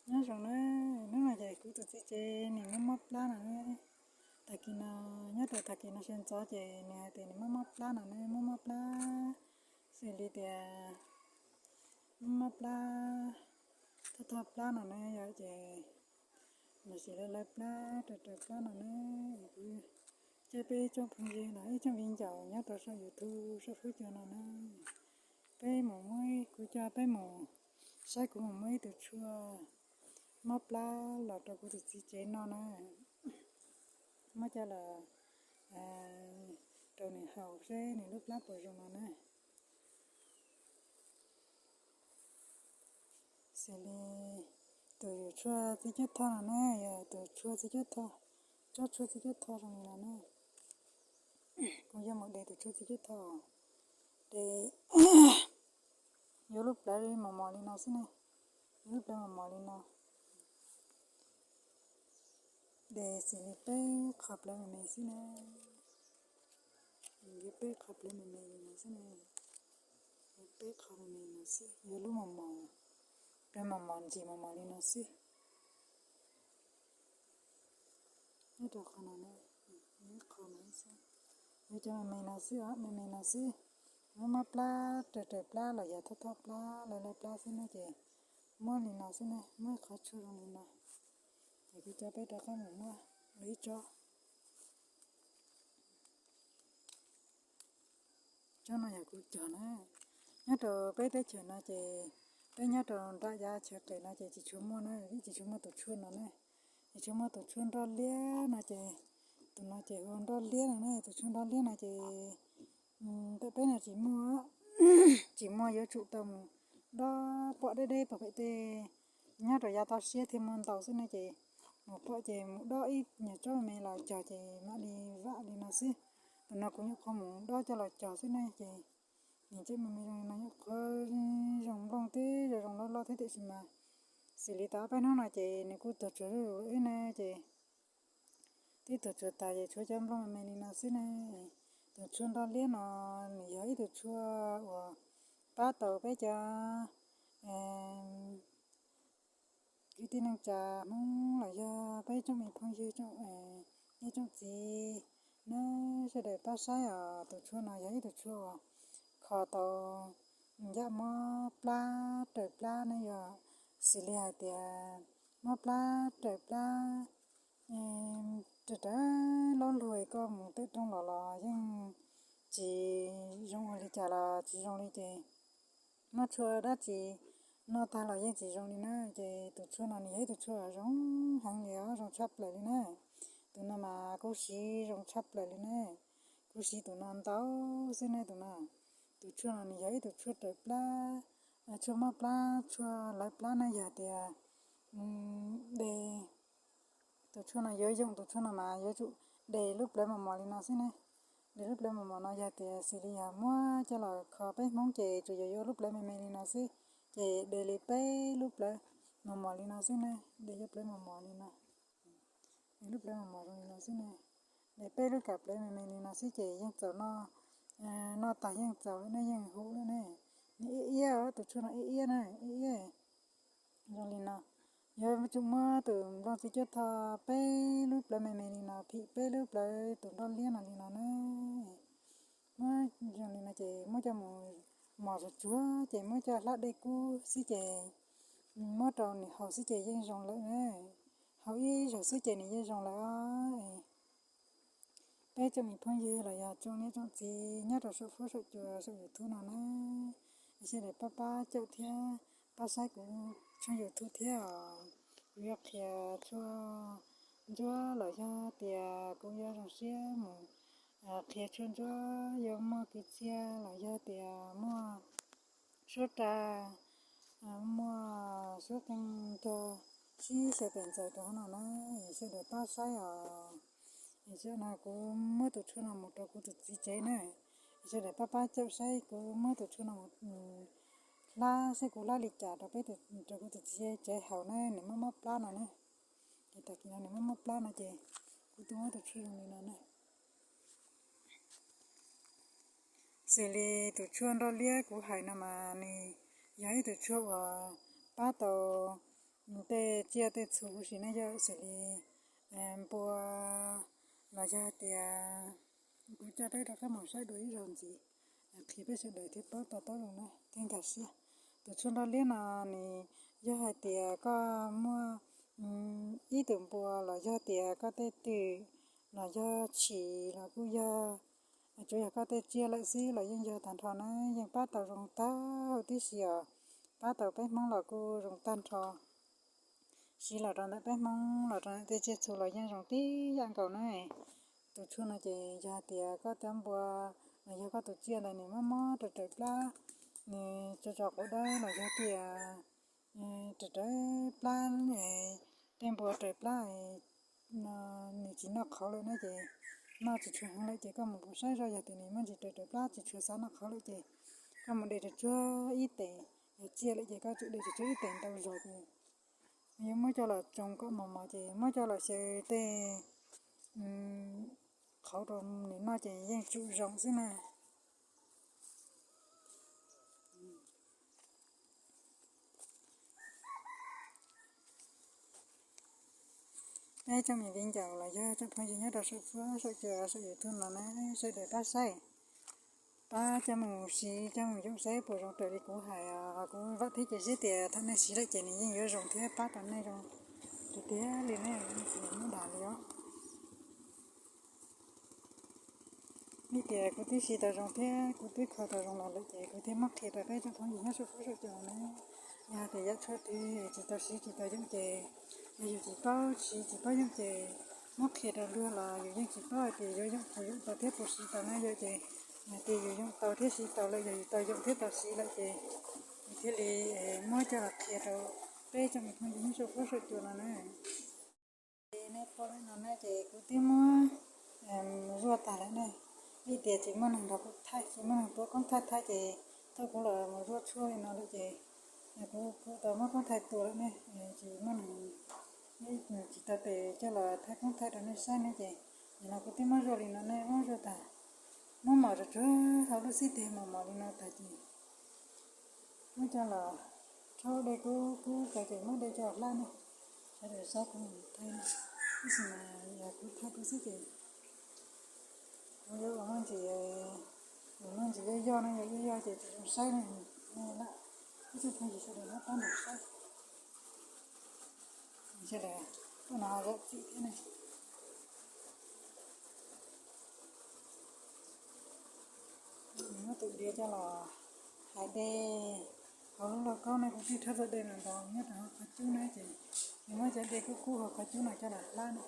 Nyob zoo na, hnub no ces kuv tus txiv tsev nws muaj mob plab no na. Tag kis no, nyob rau tag kis no sawv ntxov ces nws hais tias nws muaj mob plab no na, muaj mob plab xws li tias muaj mob plab thoj thoj plab no na yom, ces los sis lawv lawv plab raws raws plab no na. Kuv coj peb ib tsoom phooj ywg los ib tsoom viv ncaus nyob rau saum YouTube saum fuab cua no na, peb mus muab, kuv coj peb mus saib kuv mus muab ib tug tshuaj mob plab los rau kuv tus txiv tsev no na. Muab coj los rau nws haus seb nws lub plab puas zoo no na. Xws li tus tshuaj txiv cuab thoj no na, yog tus tshuaj txiv cuab thoj, tsob tshuaj txiv cuab thoj zoo li no na. Kuv yuav mus de tus tshuaj txiv cuab thoj, de yuav lub plawv mos mos li no xwb ne, yuav lub plawv mos mos li no. De xws li peb qho plawv me me xwb na, yuav peb qho plawv me me li no xwb na, yuav peb qho me me no xwb, yuav lub mos mos, plawv mos mos ntsim mos mos li no xwb. Nyob rau qhov no, qhov no xwb, yuav cov me me no xwb os, me me no xwb. Muab mob plab raws raws plab los yog thoj thoj plab lawv lawv plab xwb na ces muab li no xwb na, muab ib qho tshuaj zoo li no. Ces kuv coj peb rov qab mus muab ib tsob. Tsob no yog kuv cog na. Nyob rau peb teb chaws no ces peb nyob rau nram yav chaw qis no ces tsis tshua muaj na, tsis tshua muaj tus tshuaj no na. Tsis tshua muaj tus tshuaj nroj liab no ces, tus no ces hu nroj liab no na, tus tshuaj nroj liab no ces ntawm peb no tsis muaj, tsis muaj, yuav tsum tau mus dob pom deb deb pom pem tej, nyob rau yav toj siab thiaj muaj ntau xwb ne ces mus pom ces mus dob ib nyuag tsob me los cog ces mam li vam li no xwb. Tus no kuv nyuam qhuav mus dob coj los cog xwb ne ces nws tseem me me zoo li no, nyuam qhuav zoo nplooj twb zoo zoo loj loj thiab tiam sis mas xws li tau ob peb hnub no ces nws kuj tuag tsuag zuj zus ib ne ces twb tuag tsuag tas ces tshuav cov nplooj me me li no xwb ne. Tus tshuaj nroj liab no nws yog ib tug tshuaj uas pab tau peb cov kwv tij neej tsa Hmoob los yog peb tsoom me phooj ywg, ib tsoom txiv, nej sawv daws pab saib os. Tus tshuaj no yog ib tug tshuaj uas kho tau yam mob plab raws plab ne yom, xws li hais tias mob plab raws plab raws raws laub lug, koj mus tawm rooj los los yeej tsis zoo, ua li cas los tsis zoo li ces muab tshuaj dab tsi noj tag los yeej tsis zoo li na. Ces tus tshuaj no nws yog ib tug tshuaj zoo heev li os, zoo tshaj plaws li na. Tus no mas kuv siv zoo tshaj plaws li na. Kuv siv tus no ntau xwb ne tus no. Tus tshuaj no nws yog ib tug tshuaj raws plab, tshuaj mob plab, tshuaj lawv plab na. Yog tias de tus tshuaj no yuav yoom, tus tshuaj no mas yuav tsum de lub plawv mos mos li no xwb ne. De lub plawv mos mos no, yog tias xws li yog muab coj los kho peb Hmoob ces tsuas yog yuav lub plawv me me li no xwb, ces de li peb lub plawv mos mos li no xwb ne. De yuav plawv mos mos li no, de lub plawv mos mos zoo li no xwb ne. De peb lub kam plawv me me li no xwb ces yeej txaus noj, noj tag yeej txaus lawm ne, yeej huv lawm ne. Nws iab iab, tus tshuaj no iab iab na, iab iab zoo li no. Yuav tsum muab tus nplooj txiv cuab thoj peb lub plawv me me li no phim peb lub plawv tus nroj liab no li no na. Muab zoo li no ces muab coj mus mos tsuag tsuag ces muab coj hlab dej kub xwb ces muab rau nws haus xwb ces yeej zoo lawm na. Haus ib zaug xwb ces nws yeej zoo lawm os. Peb tsoom me phooj ywg los yog tsoom niam tsoom txiv nyob rau saum fuab saum cua saum YouTube no na, sawv daws pab pab caum thiab pab saib kuv tshooj YouTube thiab os. Kuv yuav qhia tshuaj ntsuab los yog tias kuv yuav zoo siab mus qhia tshuaj ntsuab yuav muaj kwv txhiaj los yog tias muaj suab ra, muaj suab qeej nrog sib xyaw pem ntxaws rau hauv no na, sawv daws pab saib os. Tam sim no kuv muab tus tshuaj no mus rau kuv tus txiv tsev na, sawv daws pab pab caum saib kuv muab tus tshuaj no mus hlab saib kuv hlab li cas rau peb, rau kuv tus txiv tsev haus na, nws mob mob plab no na. Ces tag kis no nws mob mob plab no ces kuv tuaj muab tus tshuaj zoo li no na. Xws li tus tshuaj nroj liab kuv hais no mas nws yog ib tug tshuaj uas pab tau tej tsiaj tej txhu huv si ne yog xws li npua los yog tias, kuv coj peb rov qab mus saib dua ib zaug ntxiv, qhia peb sawv daws thiaj paub to taub zoo na thiab nkag siab. Tus tshuaj nrog liab no nws yog hais tias koj muaj ib tug npua los yog tias koj tej twm los yog tshis los kuj yog, tsuav yog koj tej tsiaj lawm xwb los yeej yog tag nrho na, yeej pab tau zoo tag huv tib si os. Pab tau peb Hmoob los kuj zoo tag nrho. Siv los rau ntawm peb Hmoob los rau ntawm tej tsiaj txhu los yeej zoo tib yam nkaus na. Tus tshuaj no ces yog hais tias koj cov npua los yog koj tus tsiaj ntawd nws mob mob raws raws plab, nws tso tso quav dawb los yog tias raws raws plab, tej npua raws plab no nws tsis noj qhauv lawm na ces, noj tsis tshua heev lawm ces koj mus pom saib zoj yog tias nws muaj ntsis raws raws plab tsis tshua xav noj qhauv lawm ces koj mus de tsuag tsuag ib tes, yog tsiaj lawm ces koj tsum de tsuag tsuag ib tes ntau zog ces yuav muab coj los tsoo kom mos mos ces muab coj los xyaw tej qhauv rau nws noj ces yeej tsum zoo xwb na. Peb tsoom me viv ncaus los yog tsoom phooj ywg nyob rau saum fuab saum cua saum YouTube no na, sawv daws pab saib, pab coj mus siv coj mus yoom saib puas zoo raws li kuv hais os. Kuv vam thiab cia siab tias thaum nej siv lawm ces nws yeej yuav zoo thiab pab rau nej zoo tiag tiag li ne, tsis muab dag li os. Vim tias kuv twb siv tau zoo thiab kuv twb kho tau zoo los lawm ces kuv thiaj muab qhia rau peb tsoom phooj ywg nyob saum fuab saum cua na. Yog tias yam tshuaj twg tsis tau siv tsis tau yoom ces, yog yus tsis paub siv tsis paub yoom ces muab qhia rau luag los yus yeej tsis paub hais tias yuav yoom puas yoom tau thiab puas siv tau na yom. Ces yog tias yus yoom tau thiab siv tau lawm, yog yus tau yoom thiab tau siv lawm ces yus thiaj li muab coj los qhia rau peb tsoom me phooj ywg nyob saum fuab saum cua no na. Nej pom lawm no na ces kuv twb muab zuaj tag lawm ne. Vim tias tsis muaj neeg nrog kuv thaij, tsis muaj neeg tuav koob thaij thaij ces thaum kuv los mus zuaj tshuaj li no lawm ces kuv kuj tau muab koob thaij tua lawm ne. Tsis muaj neeg, tsis tau tes coj los thaij koob thaij rau nej saib ne ces nim no kuv twb muab zuaj li no ne, muab zuaj tag, muab mos tsuag tsuag hauv lub xib teg mos mos li no tag ces muab coj los rhaub dej kub kub tso ces muab dej coj los hlab ne. Sawv daws saib kuv thaij, tab sis mas yog kuv thaij kuv xwb ces kuv yuav ua muaj ntsis, ua muaj ntsis yoj yoj no, yog yoj yoj ces tsis zoo saib ne. Ib tsoom phooj ywg sawv daws pab nrog saib, sawv daws tuaj no zam txim thiab ne. Muab tus diav coj los hais dej hauv lub lauj kaub no, kuv twb rhaub tau dej los ntau nyob rau hauv qhov cub na ces, nws muab cov dej kub kub hauv qhov cub no coj los hlab na.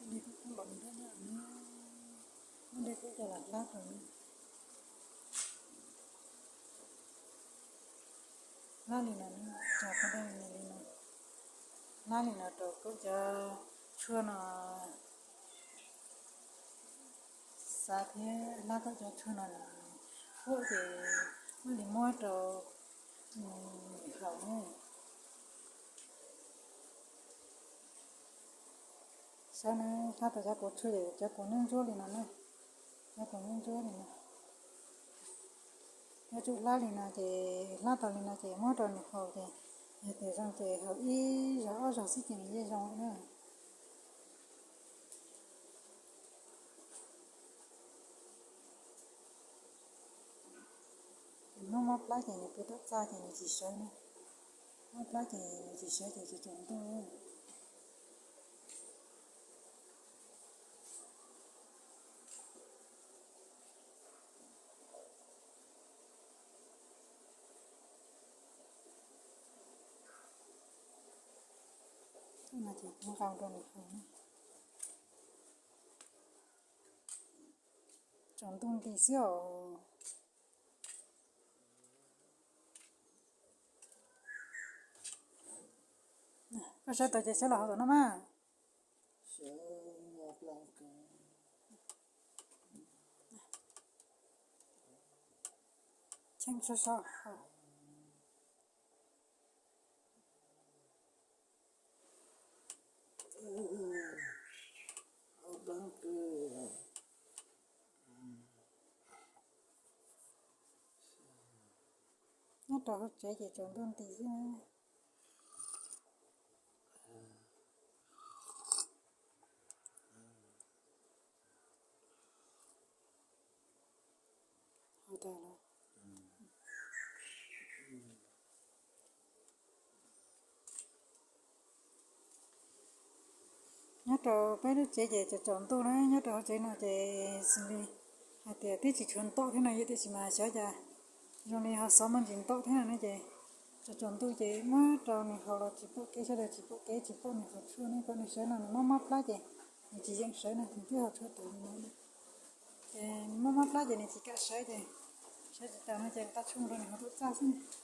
Dej kub kub los nrab nrab, muab dej kub coj los hlab rau na. Hlab li no, tso qhov dej li no, hlab li no rau kom cov tshuaj no xav thiab hlab kom cov tshuaj no nws huam ces muab li muab rau haus ne. Saib na, hlab tau cov kua tshuaj ces cov kua ntsuab ntsuab li no na, cov kua ntsuab ntsuab li no. Yuav tsum hlab li no ces, hlab tau li no ces muab rau nws haus ces, yog tias zoo ces haus ib zaug ob zaug xwb ces nws yeej zoo lawm na. Hnub mob plab ces nws pw tom txaj ces nws tsis sawv na. Mob plab ces nws tsis sawv ces tsaus ntuj. No ces kuv nqa rau nws haus na. Tsaus ntuj nti xwb os. Koj sawv tau ces sawv los haus tom no mas. Cheem sov sov haus. Rau hauv tsev ces tsaus ntuj nti xwb na. Nyob rau peb lub tsev ces tsaus tsaus ntuj na, nyob rau hauv tsev no ces xws li hais tias twb tsis tshuav ntom thiab no yom, tiam sis mas xyov cas zoo li ho xov muaj ntsis ntom thiab no ne ces tsaus tsaus ntuj ces muab rau nws haus los tsis pom kev, sawv daws tsis pom kev tsis pom nws haus tshuaj ne, kom nws sawv no nws mob mob plab ces nws tsis yeem sawv no, nws twb haus tshuaj tau li no. Ces nws mob mob plab ces nws tsis kam sawv ces sawv tsis tau no ces nqa tshuaj rau nws haus tuam txaj xwb.